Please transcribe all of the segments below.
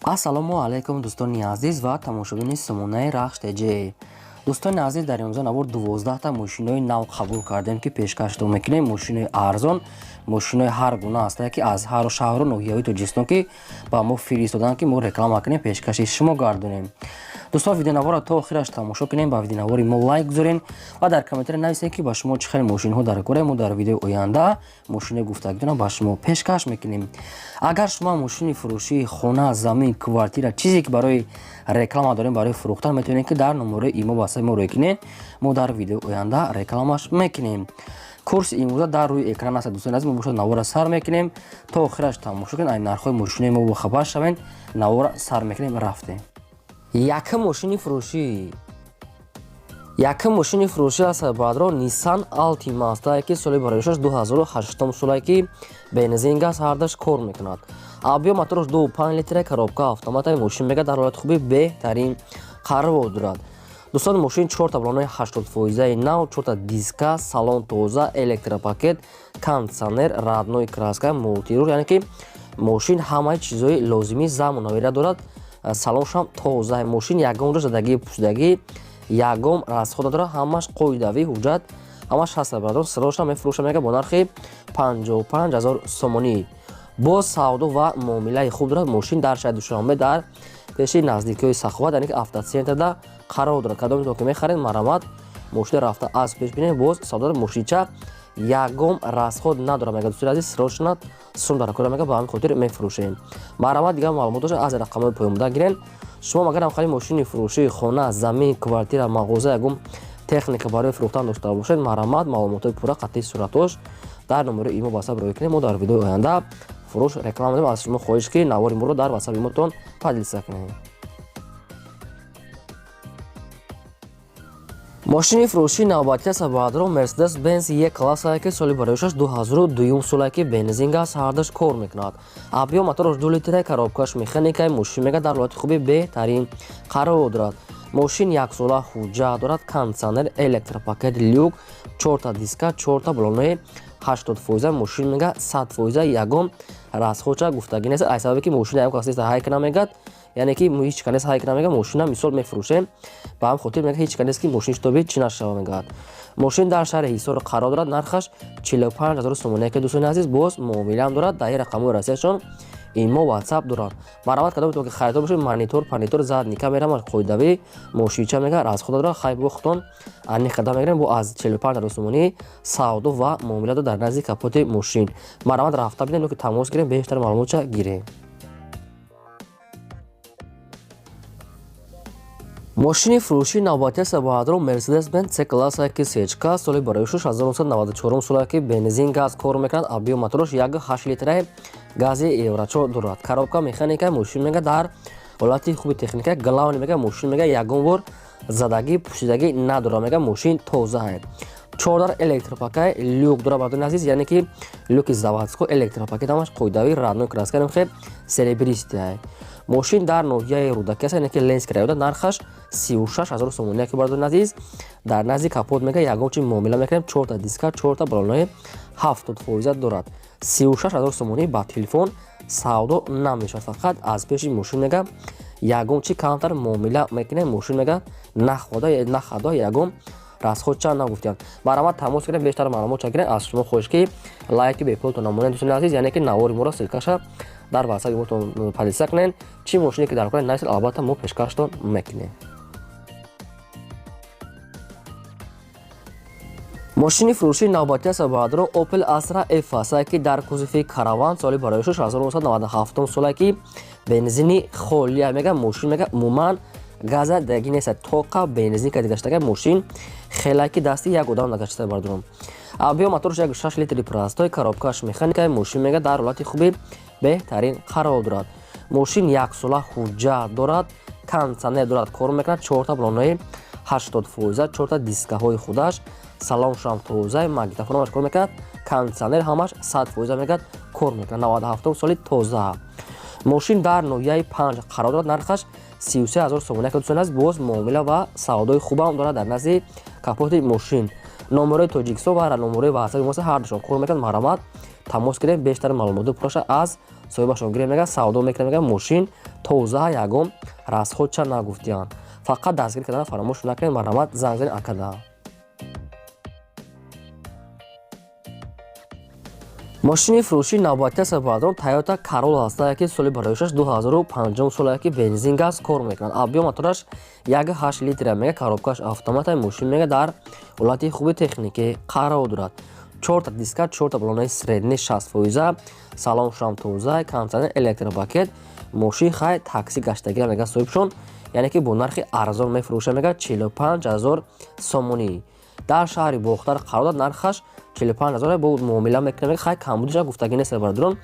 Ассалому алайкум, дӯстони азиз ва тамошобини сомонаи Рахш ТЖ. Дӯстони азиз, дар имрӯза навор 12та мошинои нав қабул кардем, ки пешкаштон мекунем. Мошинои арзон, мошинои ҳар гуна ҳастае, ки аз ҳару шаҳру ноҳияҳои Тоҷикистон, ки ба мо фиристоданд, ки мо реклама кунем, пешкаши шумо гардонем. Дӯстон, видеонаворро то охираш тамошо кунем, ба видеонавори мо лайк гузорем ва дар комментария нависем, ки ба шумо чӣ хел мошинҳо дар кора. Мо дар видеои оянда мошинои гуфтагитонро ба шумо пешкаш мекунем. Агар шумо мошини фурӯшии хона, замин, квартира, чизе ки барои реклама дорем, барои фурӯхтан, метавонед, ки дар номерои имо васаи мо рӯй кунед. Мо дар видеои оянда рекламаш мекунем. Курси имрӯза дар рӯи экран аст. Дӯстони азиз, мо бошад навора сар мекунем, то охираш тамошо кунед, ай нархҳои мошинои мо бохабар шавед. Навора сар мекунем, рафтем. Якум мошини фурӯшӣ аст, баъдро Nissan Altima аст, ки соли бароишаш 2008 солае, ки бензин, газ ҳардаш кор мекунад. Объём мотораш 2,5 литра, коробка автомата. Мошин мега дар ҳолати хуби беҳтарин қарор дорад. Дӯстон, мошин чорта балонои 80 фоизаи нав, чорта диска, салон тоза, электропакет, кондитсионер, родной краска, мультируль, яъне ки мошин ҳамаи чизҳои лозимии замонавиро дорад. Салоншам тоза. Мошин ягон ҷо задагӣ, пӯшидагӣ, ягон расход надорад, ҳамаш қоидавӣ, ҳуҷҷат ҳамаш ҳаст. Бародар, сирошам мефурӯшам, мега бо нархи 55 ҳазор сомонӣ. Боз савдо ва муомилаи хуб дорад. Мошин дар шаҳри Душанбе, дар пеши наздикиҳои Саховат, яъне ки автоцентрда қарор дорад. Кадометон ки мехаред, марҳамат, мошина рафта аз пеш бинед. Боз савдо дорад. Мошинча ягон расход надорад, мега. Дӯстони азиз, срочно сум дар кора, мега, ба ҳамин хотир мефурӯшем. Марҳамат, дигар маълумот дошта, аз рақамҳои поёнбуда гирен. Шумо агар ҳамхали мошини фурӯшии хона, замин, квартира, мағоза, ягон техника барои фурӯхтан дошта бошед, марҳамат, маълумотҳои пурра қатъии суратош дар номерои имо ватсап рӯй кунед. Мо дар видеои оянда фурӯш реклама дорем. Аз шумо хоҳиш, ки навори моро дар ватсапи мотон поделиться кунед. Мошини фурӯшии навбатӣ аст, баъдро Мерседес Бенз Е классае, ки соли бароишаш 2002 солае, ки бензин, газ ҳардаш кор мекунад. Объём мотораш 2 литра, коробкаш механикаи. Мошин мега дар ҳолати хуби беҳтарин қарор дорад. Мошин яксола ҳуҷҷат дорад, кондитсионер, электропакет, люк, чорта диска, чорта балонои 80%. Мошин мега 100%, ягон расходча гуфтагӣ нест, ай сабабе ки мошина ягон кас нест ҳай кана мегад, яъне ки ҳеҷ кас нест ҳай кана мега. Мошина мисол мефурӯшем, ба ҳам хотир мега ҳеҷ кас нест, ки мошин шитоби чӣ нашава, мегӯяд. Мошин дар шаҳри Ҳисор қарор дорад, нархаш 45 ҳазор сомонӣ, ки дӯстони азиз, боз муомилаам дорад. Дар рақамҳои Россияшон имо ватсап дорад. Марҳамат, кадометон ки харидор бошед, монитор панитор, задний камера қоидавӣ. Мошинча мега расход дорад. Хай, бо худтон аниқ қадам мегирем. Бо аз 45 ҳазор сомонӣ савдо ва муомила дорад. Дар назди капоти мошин марҳамат, рафта бинем ё ки тамос гирем, бештар маълумотча гирем. Мошини фурӯшии навбатӣ аст, баъдро Мерседес Бенз С класса, ки сечка, соли бароишаш 1994 сола, ки бензин, газ кор мекунад. Объём мотораш 1,8 литраи гази еврочор дорад, коробка механика. Мошин мега дар ҳолати хуби техника. Главный, мега, мошин мега ягон бор задагӣ, пӯшидагӣ надорад, мега мошин тоза. Чордар электропакай, люк дорад, бардони азиз, яъне ки люки заводской, электропакет, ҳамаш қоидавӣ, родной краска, хе серебристый. Мошин дар ноҳияи Рӯдакӣ аст, яъне ки Ленинский районда. Нархаш 36 ҳазор сомонӣ, ки бардони азиз, дар назди капот мега ягон чи муомила мекунем. Чорта диска, чорта балонои 70% дорад. 36 ҳазор сомонӣ ба телефон савдо намешавад, фақат аз пеши мошин мега ягон чи камтар муомила мекунем. Мошин мега находа нахадо, ягон расходча нагуфтиям. Марҳамат, тамос гирем, бештар маълумотча гирем. Аз шумо хоҳиш, ки лайки бепултон намонед, дӯстони азиз, яъне ки навори моро ссылкаша дар ватсапи мотон поделиться кунед. Чӣ мошине ки дар кора нависед, албатта, мо пешкаштон мекунем. Мошини фурӯшии навбатӣ аст, баъдро Opel Astra F аст, ки дар кузови караван, соли бароишаш 1997 солае, ки бензини холия. Мега мошин мега умуман газа даги нест, тоқа бензин кади гаштага. Мошин хеле ки дасти як одам нагашта, бардорам. Объём мотораш 1,6 литри простой, коробкаш механика. Мошин мега дар ҳолати хуби беҳтарин қарор дорад. Мошин яксола ҳуҷҷат дорад, кондитсионер дорад, кор мекунад, чорта балонои 80%, чорта дискаҳои худаш, салоншам тоза, магнитофонамаш кор мекунад, кондитсионер ҳамаш 100% мегӯяд кор мекунад. 97 соли тоза. Мошин дар ноҳияи Панҷ қарор дорад, нархаш 33 ҳазор сомонӣ, ки дӯстони азиз, боз муомила ва савдои хубам дорад. Дар назди капоти мошин номерои Тоҷикистон ва номерои ватсапи мо ҳардушон кор мекунад. Марҳамат, тамос гирем, бештар маълумоти пурраша аз Соҳибашон гирем, мега, савдо мекунем, мега, мошин тоза, ягон расходча нагуфтиянд. Фақат дастгирӣ кардан фаромӯш накунед. Марҳамат, занг занед акада. Мошини фурӯшии навбатӣ аст, бародарон, Toyota Corolla ҳаста, ки соли бароишаш 2005 соле, ки бензин, газ кор мекунад. Объём мотораш 1,8 литра, мега, коробкаш автомата. Мошин, мега, дар ҳолати хуби техникӣ қарор дорад. Чорта диска, чорта балонаи средний 60%, салоншам тоза, кондиционер, электропакет. Мошин хай такси гаштагира, мега соҳибшон, яъне ки бо нархи арзон мефурӯша, мега, 45 ҳазор сомонӣ. Дар шаҳри Бохтар қарор дорад, нархаш 45 ҳазор, бо муомила мекунем, хай камбудиша гуфтагӣ нест. Бародарон,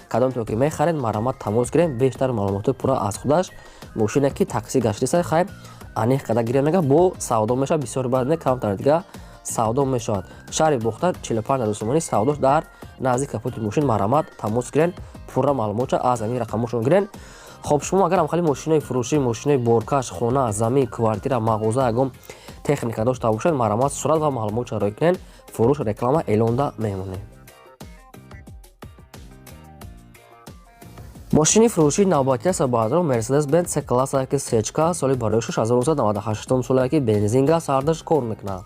кадомто ки мехаред, марҳамат, тамос гирем, бештар маълумотҳои пурра аз худаш. Мошине ки такси гаштиса, хай аниқ када гирем, мега, бо савдо мешавад. Бисёр баъд не, камтар дига савдо мешавад. Шаҳри Бохтар, 45 ҳазор сомонӣ савдош. Дар наздик капоти мошин марҳамат, тамос гирен, пурра маълумотша аз ҳамин рақамошон гирен. Хоб, шумо агар ҳамхали мошинои фурӯшӣ, мошинои боркаш, хона, замин, квартира, мағоза, ягон техника дошта бошед, марҳамат, сурат ва маълумотша рой кунед. Фурӯш, реклама эълонда мемонем. Мошини фурӯшии навбатӣ аст, бародарон, Мерседес Бенз С класса, ки сечка, соли барои 1998 соле, ки бензин, газ ҳардаш кор мекунад.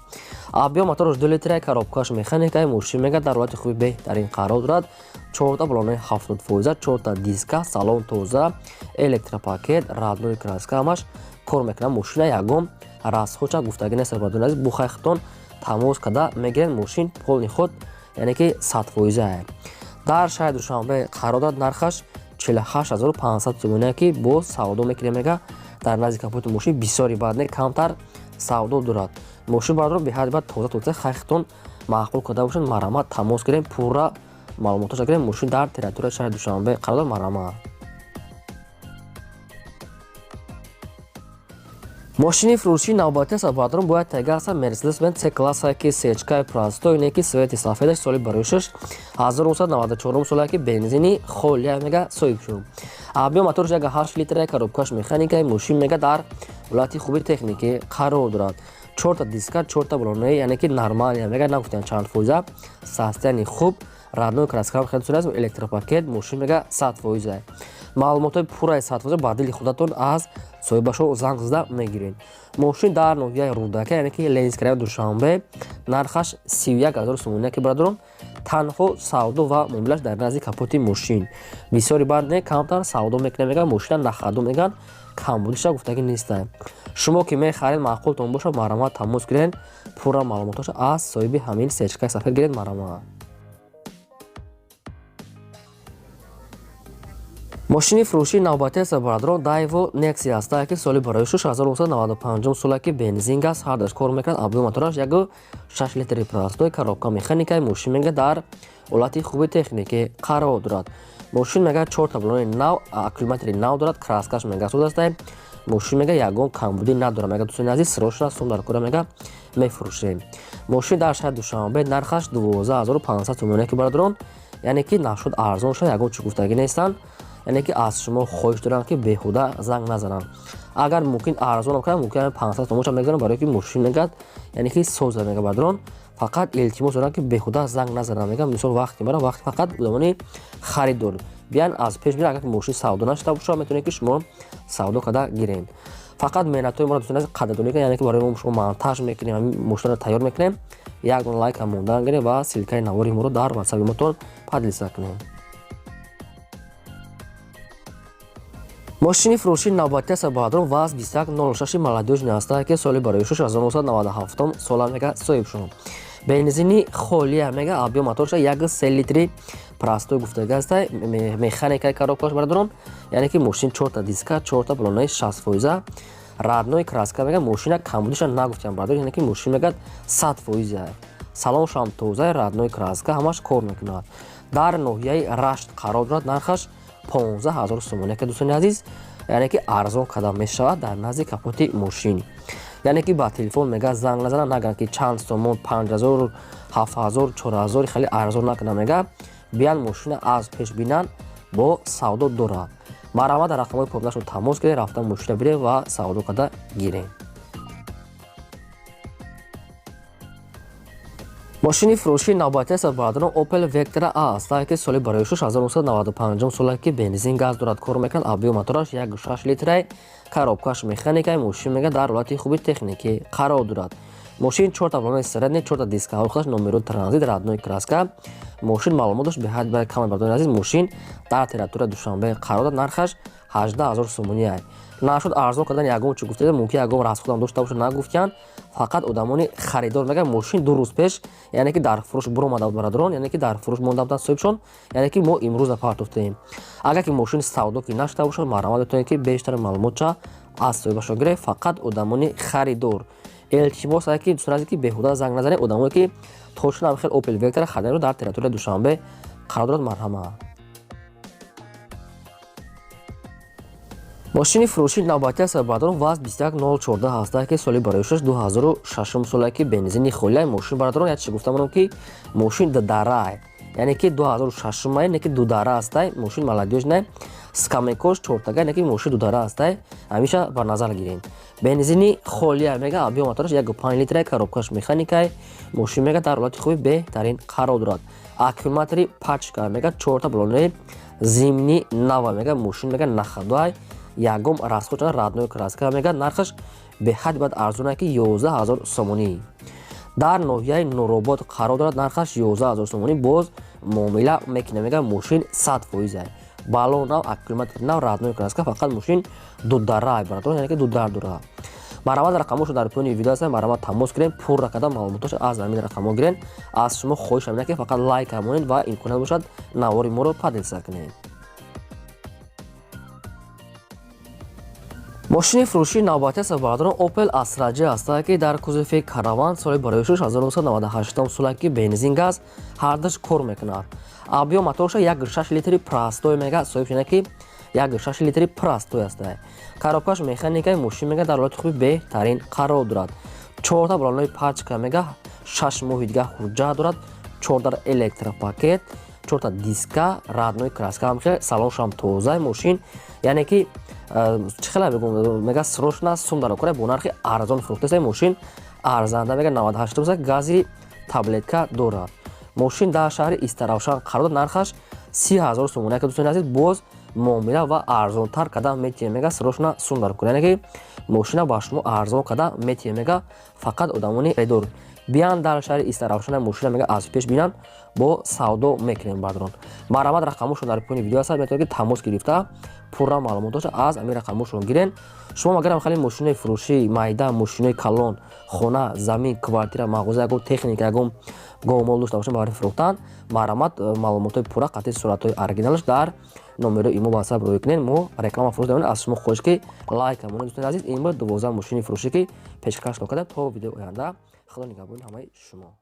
Объём мотораш 2 литра, коробкаш механикаи. Мошин, мега, дар ҳолати хуби беҳтарин қарор дорад. Чорта балонаи 70%, чорта диска, салон тоза, электропакет, родной краска, ҳамаш кор мекунад. Мошина ягон расходча гуфтагӣ нест, бародарони азиз. Бухайхтон тамос карда мегиред. Мошин полный ход, яъне ки 100%. Дар шаҳри Душанбе қарор дорад, нархаш 48 500 сомоне, ки боз савдо мекунем, мега. Дар назди капоти мошин бисёри баъд не, камтар савдо дорад. Мошин, бародарон, беҳад баъд тоза тоза. Хайхтон маъқул карда бошад, марҳамат, тамос гирем, пурра маълумотоша гирем. Мошин дар территорияи шаҳри Душанбе қарор дорад, марҳамат. Мошини фурӯшии навбатӣ аст, бародарон, бояд тега аста, Мерседес Бенз С класса, ки сечкаи простой, не ки цвети сафедаш, соли бароишаш 1994 соле, ки бензини холия, мега соҳиб шуд. Объём мотораш 1,8 литра, коробкаш механикаи. Мошин, мега, дар ҳолати хуби техникӣ қарор дорад. Чорта диска, чорта балонаи, яъне ки нормалия, мега, нагуфтем чанд фоиза, состояние хуб, родной краска, хеле электропакет. Мошин, мега, 100%. Маълумотҳои пурраи 100% ба дили худатон аз соҳибашо занг зада мегиред. Мошин дар ноҳияи Рӯдака, яъне ки Ленинский район, Душанбе, нархаш 31 ҳазор сомоне, ки, бародарон, танҳо савдо ва муомилаш дар назди капоти мошин. Бисёри баъд не, камтар савдо мекунем, меган, мошина нахаду, меган, камбудиша гуфтагӣ нестам. Шумо ки мехаред, маъқултон бошад, марҳамат, тамос гиред, пурра маълумотҳоша аз соҳиби ҳамин сечкаи сафед гиред, марҳамат. Мошини фурӯшии навбатӣ аст, бародарон, Дайво Некси ҳаста, ки соли барои 1995 соле, ки бензин, газ ҳардаш кор мекунад. Объём мотораш 1,6 литри простой, коробка механикаи. Мошин, мега, дар ҳолати хуби техникӣ қарор дорад. Мошин, мега, чорта балони нав, аккумулятори нав дорад, краскаш, мега, соз аста. Мошин, мега, ягон камбудӣ надорад, мега. Дӯстони азиз, срочно сум дар кора, мега, мефурӯшем. Мошин дар шаҳри Душанбе, нархаш 12 500 сомоне, ки, бародарон, яъне ки нашуд арзон шуд, ягон чӣ гуфтагӣ нестанд. Яъне ки аз шумо хоҳиш дорам, ки беҳуда занг назананд. Агар мумкин арзонам кунам, мумкин 500 сомонша мегузарам, барое ки мошин, мегӯяд, яъне ки соза, мега. Бародарон, фақат илтимос дорам, ки беҳуда занг назананд, мегам. Мисол, вақти мара вақт фақат замони харидор биян, аз пеш бира. Агар мошин савдо нашуда бошад, метавонед, ки шумо савдо карда гиред. Фақат меҳнатҳои моро, дӯстони азиз, қадрдонӣ кунед, яъне ки барои мо шумо монтаж мекунем, ҳамин мошинро тайёр мекунем. Як дона лайкам мондан гиред ва ссылкаи навори моро дар ватсапи мотон поделиться кунед. Мошини фурӯшии навбатӣ аст, бародарон, ВАЗ 2106 молодёжный ҳаста, ки соли барои 1997 сола, мега, соҳиб шуд. Бензини холия, мега, объём моторша 1,3 литри простой гуфтага аста, механикаи коробкаш, бародарон, яъне ки мошин чорта диска, чорта балонаи 60%, родной краска, мега, мошина камбудиша нагуфтям, бародар, яъне ки мошин, мегӯяд, 100%. Салоншам тоза, родной краска, ҳамаш кор мекунад. Дар ноҳияи Рашт қарор дорад, нархаш 15 ҳазор сомон, яке, дӯстони азиз, яъне ки арзон карда мешавад дар назди капоти мошин. Яъне ки ба телефон, мега, занг назананд, нагӯянд, ки чанд сомон, 5000, 7000, 4000, хеле арзон накунанд, мега, биян мошина аз пеш бинанд, бо савдо дорад. Марҳамат, дар рақамҳои поёнашон тамос гиред, рафта мошина биред ва савдо карда гиред. Мошини фурӯшии навбатӣ аст бародарон Opel Vectra A аст, ки соли барои 1995 сола, ки бензин газ дорад, кор мекунад. Объём мотораш 1,6 литрай, коробкаш механикай. Мошин мега дар ҳолати хуби техникӣ қарор дорад. Мошин чорта балони средний, чорта дискаҳои худаш, номеро транзит, родной краска. Мошин маълумоташ беҳад баъд кам, бародарони азиз. Мошин дар территорияи Душанбе қарор дорад, нархаш 18 000 сомонӣ ай. Нашуд арзон кардан, ягон чӣ гуфта, мумкин ягон расходам дошта бошад, нагуфтиян. Фақат одамони харидор мегӯяд. Мошин 2 рӯз пеш, яъне ки дар фурӯш буромада буд, бародарон, яъне ки дар фурӯш монда буданд соҳибшон, яъне ки мо имрӯза партофтаем. Агар ки мошин савдо ки нашуда бошад, марҳамат, метавонед ки бештари маълумотча аз соҳибашон гиред. Фақат одамони харидор илтимос ки, дӯстон азиз, ки беҳуда занг назанед. Одамое ки точно хел Opel Vectra харидаро дар территорияи Душанбе қарор дорад, марҳамат. Мошини фурӯшии навбатӣ аст бародарон ВАЗ 21014 ҳаста, ки соли барои 2006 сола, ки бензини холия. Мошин, бародарон, як чиз гуфта монам, ки мошин дударай, яъне ки 2006 яъне ки дудара ҳастай. Мошин молодёжный, скамейкош чортага, яъне ки мошин дудара ҳастай, ҳамеша ба назар гирем. Бензини холия мега, объём мотораш 1,5 литра, коробкаш механикай. Мошин мега дар ҳолати хуби беҳтарин қарор дорад. Аккумулятори пачка мега, чорта балонои зимний нава мега. Мошин мега на ходу, ягон расход, родной краска. Мега нархаш беҳад бад арзона, ки 11 000 сомонӣ. Дар ноҳияи Нуробод қарор дорад, нархаш 11 000 сомонӣ, боз муомила мекунад. Мега мошин 100%, балон нав, аккумулятор нав, родной краска, фақат мошин дудара, бародарон, яъне ки дудар дорад. Марҳамат, рақамошо дар поёни видео ҳастанд, марҳамат, тамос гирен, пурра карда маълумотошо аз ҳамин рақамҳо гирен. Аз шумо хоҳиш ҳамина, ки фақат лайк монед ва имконият бошад, навори моро поделиться кунед. Мошини фурӯшии навбатӣ аст бародарон Opel Astra J аст, ки дар кузови Караван, соли барои 1998 сола, ки бензин газ ҳардаш кор мекунад. Объём моторша 1,6 литри простой мега, соҳиб шуда ки 1,6 литри простой аст. Коробкаш механикаи. Мошин мега дар ҳолати хуби беҳтарин қарор дорад. Чорта балонои пачка мега, 6 моҳи дига ҳуҷҷат дорад, чордар электропакет, чорта диска, родной краска, ҳамхел салоншам тозаи мошин, яъне ки чӣ хела мегӯм, мега срочно сум дар кора, бо нархи арзон фурӯхтаста. Мошин арзанда мега, 98 гази таблетка дорад. Мошин дар шаҳри Истаравшан қарор дорад, нархаш 30 000 сомонӣ, ки дӯстони азиз, боз муомила ва арзонтар карда метиҳем. Мега срочно сум дар кора, яъне ки мошина ба шумо арзон карда метиҳем. Мега фақат одамони редор биян дар шаҳри Истаравшана, мошина мега аз пеш бинанд, бо савдо мекунем. Бародарон, марҳамат, рақамошон дар поёни видео ҳастад, метавонед ки тамос гирифта пурра маълумотошо аз ҳамин рақамошон гирен. Шумо агарам хеле мошинои фурӯшӣ майда, мошинои калон, хона, замин, квартира, мағоза, ягон техника, ягон говмол дошта бошед барои фурӯхтан, марҳамат, маълумотҳои пурра қатъи суратҳои оригиналаш дар номерои имо WhatsApp рӯй кунед, мо реклама фурӯш дорем. Аз шумо хоҳиш, ки лайк монед. Дӯстони азиз, ин буд 12 мошини фурӯшӣ, ки пешкаш кардем. То видеои оянда, Худо нигаҳбони ҳамаи шумо.